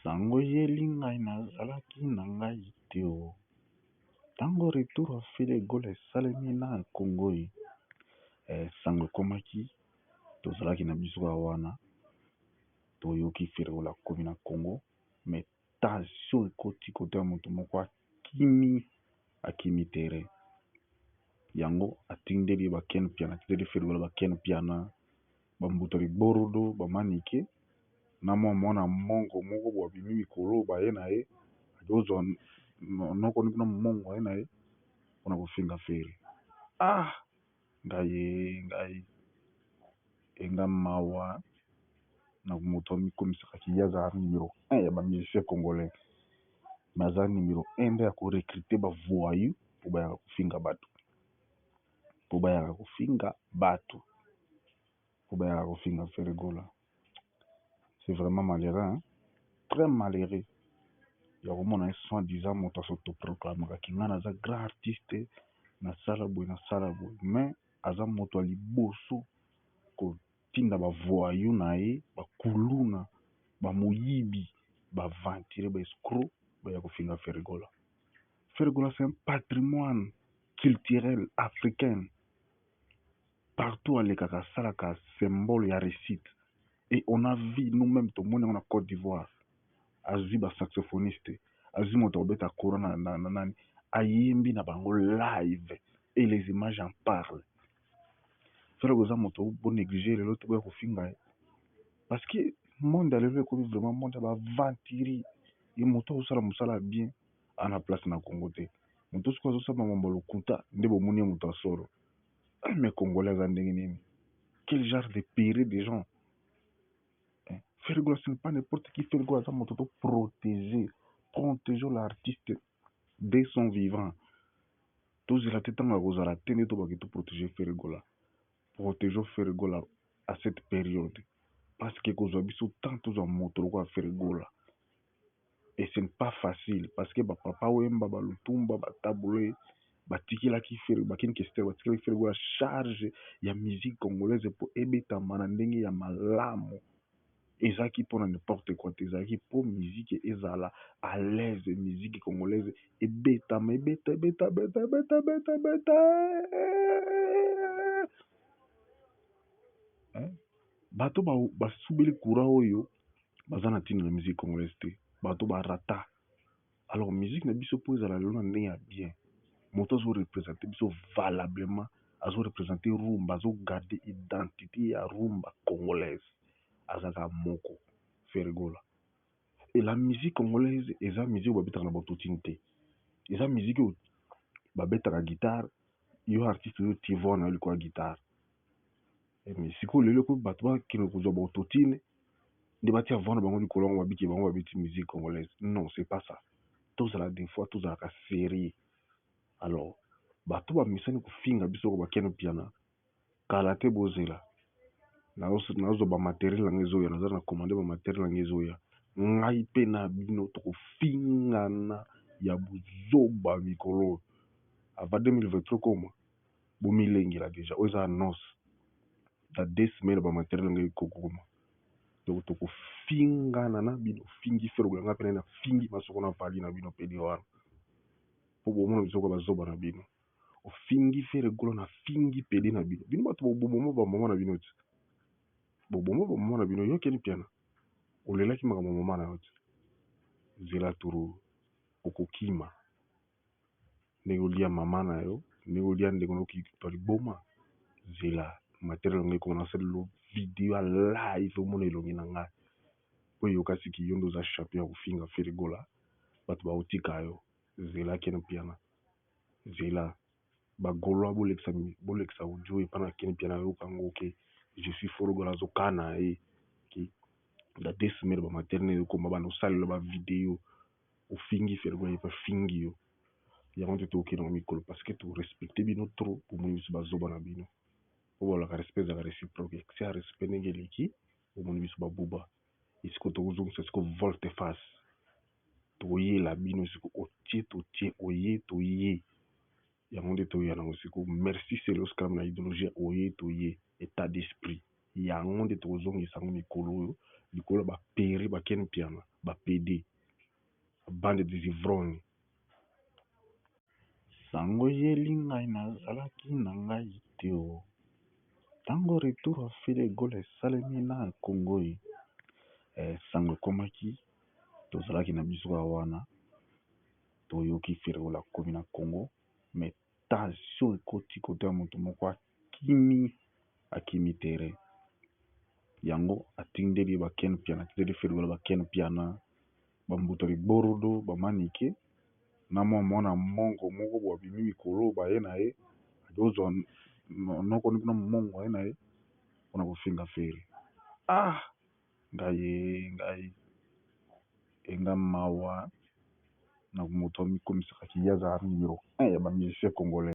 Sango eyeli ngai nazalaki na ngai te o. Ntango retour ya Ferre Gola esalemi na Congo ye sango ekomaki tozalaki na biso kaka wana toyoki Ferre Gola akomi na Congo mais tension ekoti kote ya moto moko akimi akimi terrain yango atindeli ba Ken Mpiana atindeli Ferre Gola ba Ken Mpiana ba mbuta ligorodo ba manike na mwa mwana mongo moko bo abimi mikolo baye na ye akozwa noko kuna mongo aye na ye mpona kofinga Ferre. Ah ngai ngai enga mawa na moto amikomisaka ki ye azala numero 1 ya ba musicien congolais mais aza numero 1 nde ya korecruter ba voyou mpo bayaka kofinga bato mpo bayaka kofinga bato mpo bayaka kofinga Ferre Gola. C'est vraiment malheureux, hein? Très malheureux ya komona ye soi-disant moto asotoproclamaka ki ngai naza grand artiste, nasala boye nasala boye, mais aza moto ya liboso kotinda ba voyou na ye, bakuluna, bamoyibi, baaventurier, ba escroc baya kofinga Ferre Gola. Ferre Gola, c'est un patrimoine culturel africain. Partout alekaka asalaka symbole ya réussite et on a vu nous-mêmes, tomoni yango na Côte d'Ivoire, azwi ba saxophoniste, azwi moto akobeta kora na nani, ayembi na bango live et les images en parlent. Ferre Gola eza moto bonéglige lelo te boya kofinga ye parce que monde ya lelo ekomi vraiment monde ya baaventurier. Ye moto azosala mosala ya bien ana place na Congo te, moto soki azosala makambo ya lokuta nde bomoni ye moto ya solo. Mais congolais aza ndenge nini? Quel genre de péré de gens? Ferre Gola, ce n'est pas n'importe qui. Ferre Gola aza moto to protéger, protéger l'artiste dès son vivant. Tozela te ntango ya kozala te nde tobaki toprotéger Ferre Gola. Protégeons Ferre Gola à cette période parce que kozwa biso tant tozwa moto lokola Ferre Gola et ce n'est pas facile parce que bapapa Wemba, balutumba, batabule batikelaki Ferre, bakini Kester batikelaki Ferre Gola charge ya musique congolaise mpo ebetama na ndenge ya malamu. Ezalaki mpona n'importe quoi te, ezalaki mpo musique ezala à l'aise, musique congolaise ebetama, ebeta ebeta beta ebeta beta beta. Bato basubeli courant oyo baza na ntina na musique congolaise te, bato barata. Alors musique na biso mpo ezala lelo na ndenge ya bien, moto azoreprésente biso valablement, azoreprésente rumba, azogarde identité ya rumba congolaise, azalaka moko Ferre Gola. Et la musique congolaise eza musique oyo babetaka na bautotune te, eza musique oyo babetaka guitare, yo artiste oyo tie voix na yo likolo ya guitare. Mais sikoyo lelo ko bato bakende kozwa bautotune nde batia voix na bango likolo yango, babiki bango babeti musique congolaise. Non, c'est pas ça. Tozala des fois tozalaka sérieux. Alors bato bamisani kofinga biso ko bakende piana kala te, bozela nazozwa bamatériel yango ezoya, naza na commande bamatériel yango ezoya. Ngai mpe na bino tokofingana ya buzoba mikolo avant 2023 koma bomilengela déjà. Oyo eza annonce, dans 2 semaines bamatériel yango ekokoma. Donc tokofingana na bino, fingi Ferre Gola, ngai mpe na fingi masoko na vali na bino pede wana mpo bomona biso ko bazoba na bino. Ofingi Ferre Gola, na fingi pede na bino. Bino bato boboma bamama na bino ti boboma bamama na bino. Yokeni piana olelaki makambo mama na yo ti zela turu okokima ndenge olia mama na yo, ndenge olia ndeko noki to liboma. Zela matériel yango ekoma, nasalelo video ya live omona elongi na ngai po eyoka siki yo nde oza champion ya kofinga Ferre Gola. Bato baotika yo, zela Ken Mpiana, zela bagaulois bolekisa bolekisa audio epa na Ken Mpiana ayoka yango ke je suis Ferre Gola azokana ye ke dans 2 semaines bamatériel ekoma, bana osalela bavideo ofingi Ferre Gola, ye fingi yo. Yango nde tokokende ngo mikolo parce que torespecte bino trop, bomoni biso bazoba na bino po balobaka respect ezalaka réciproque. Excès ya respect ndenge eleki, bomoni biso babuba. Esiko tokozongisa siko volte face, tokoyela bino siko otie totie oye toye. Yango nde toya nango siko. Merci Celeo Scram na idéologie oye toye, état d'esprit yango nde tokozongisa yango mikolo oyo. Likolo ya ba pere ba Ken Mpiana ba pede bande des ivrognes. Sango eyeli ngai nazalaki na ngai te oh tango retour ya Ferre Gola esalemi na Congo eh sango ekomaki tozalaki na biso kaka wana toyoki Ferre Gola akomi na Congo mais tension ekoti kote ya moto moko akimi akimi terrain yango atindeli ba Ken Mpiana atindeli Ferre Gola ba Ken Mpiana ba mbuta ligorodo ba manike na mwa mwana mongo moko boye abimi mikolo baye na ye akozwa noko kuna mongo aye na ye mpona kofinga Ferre ah ngai ngai enga mawa na moto amikomisaka kiye azala numero 1 ya ba musicien congolais.